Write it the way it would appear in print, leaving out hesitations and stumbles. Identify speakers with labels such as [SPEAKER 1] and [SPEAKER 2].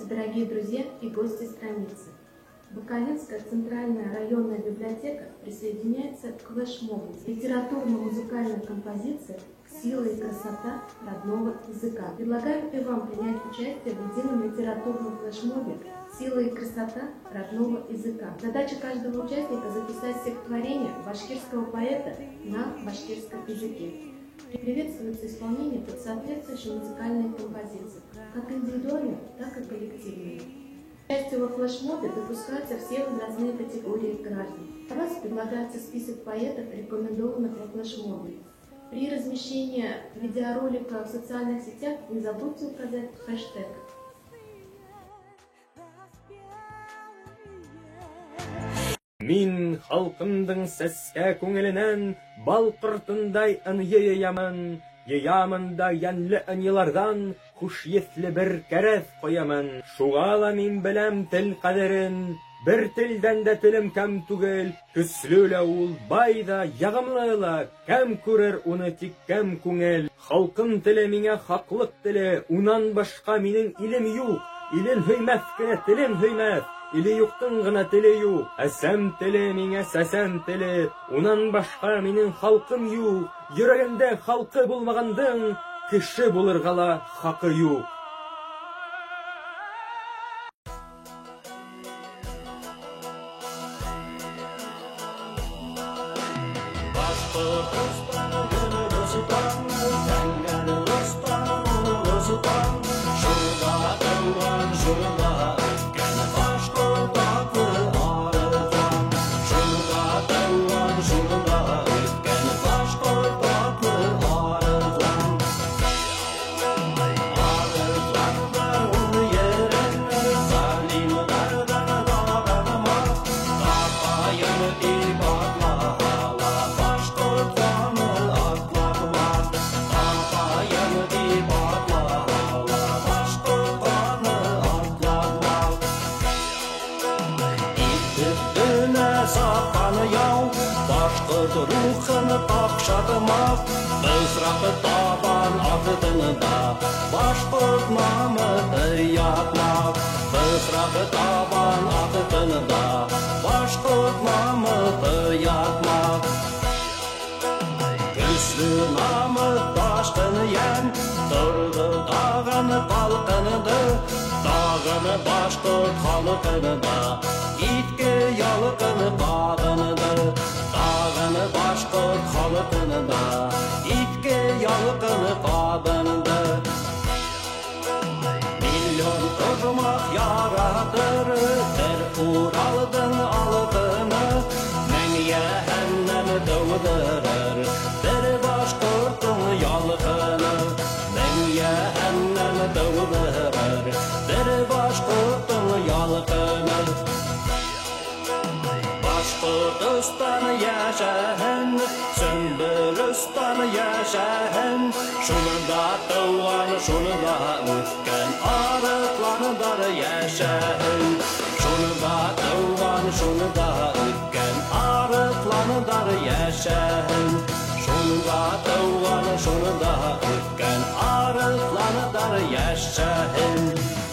[SPEAKER 1] Здравствуйте, дорогие друзья и гости страницы! Бакалинская центральная районная библиотека присоединяется к флешмобу «Литературно-музыкальная композиция «Сила и красота родного языка». Предлагаем и вам принять участие в едином литературном флешмобе «Сила и красота родного языка». Задача каждого участника – записать стихотворение башкирского поэта на башкирском языке. Приветствуется исполнение под соответствующие музыкальные композиции, как индивидуальные, так и коллективные. Участие во флешмобе допускаются все возрастные категории граждан. Для вас предлагается список поэтов, рекомендованных во флешмобе. При размещении видеоролика в социальных сетях не забудьте указать хэштег.
[SPEAKER 2] Мин халҡымдың сәскә күңеленән бал ҡортондай ынйы йыямын, йыямын да йәнле ынйыларҙан хуш еҫле бер кәрәҙ ҡоямын. Шуға ла мин беләм тел ҡәҙерен, бер телдән дә телем кәм түгел, көслө лә ул, бай ҙа, яғымлы ла, кәм күрер уны тик кәм күңел. Халҡым теле миңә хаҡлыҡ теле, унан башҡа минең илем юҡ, илен һөймәҫ кенә телен һөймәҫ. Иле юҡтың ғына теле юҡ, әсәм теле миңә сәсән теле, унан башҡа минең халҡым юҡ, йөрәгендә халҡы булмағандың кеше булырға ла хаҡы юҡ.
[SPEAKER 3] Башҡорт халҡында иҫке ялҡыны ҡабынды, тағыны башҡорт халҡында иҫке ялҡыны ҡабынды. Миллион ожмах яратыр бер Уралдың алтыны, мең йәһәннәм тыуҙырыр бер башҡорттоң ялҡыны, мең йәһәннәм тыуҙырыр бер башҡорттоң ялҡыны. Башҡортостан йәшәһен, Сөмбөлөстан йәшәһен, шунында тыуған, шунында үҫкән арыҫландар йәшәһен. Шунында тыуған, шунында үҫкән арыҫландар йәшәһен. Шунында тыуған, шунында үҫкән арыҫландар йәшәһен.